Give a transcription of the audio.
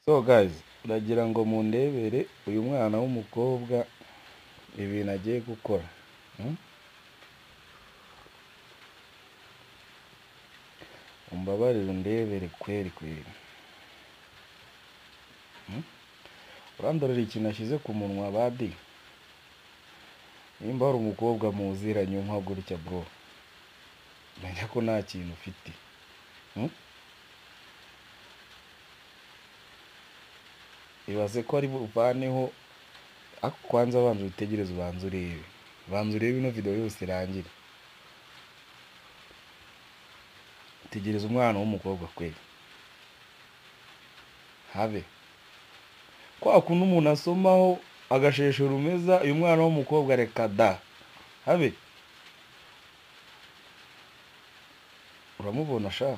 So guys, ndagira ngo mundebere uyu mwana w'umukobwa ibintu agiye gukora. Umbabarire undebere kweri kweri. Urandorera ikintu ashyize ku munwa badi. Nimba hari umukobwa muziranye nka gutya bro, menya ko nta kintu ufite. Ibaze ko ari buvaneho, ariko kwanza banza witegereze, ubanze urebe. Banza urebe ino video yose irangire. Tegereza umwana w'umukobwa kweri. Habe. Kwa kuntu umuntu asomaho agashesha urumeza, uyu mwana w'umukobwa reka da. Habe. Uramubona sha?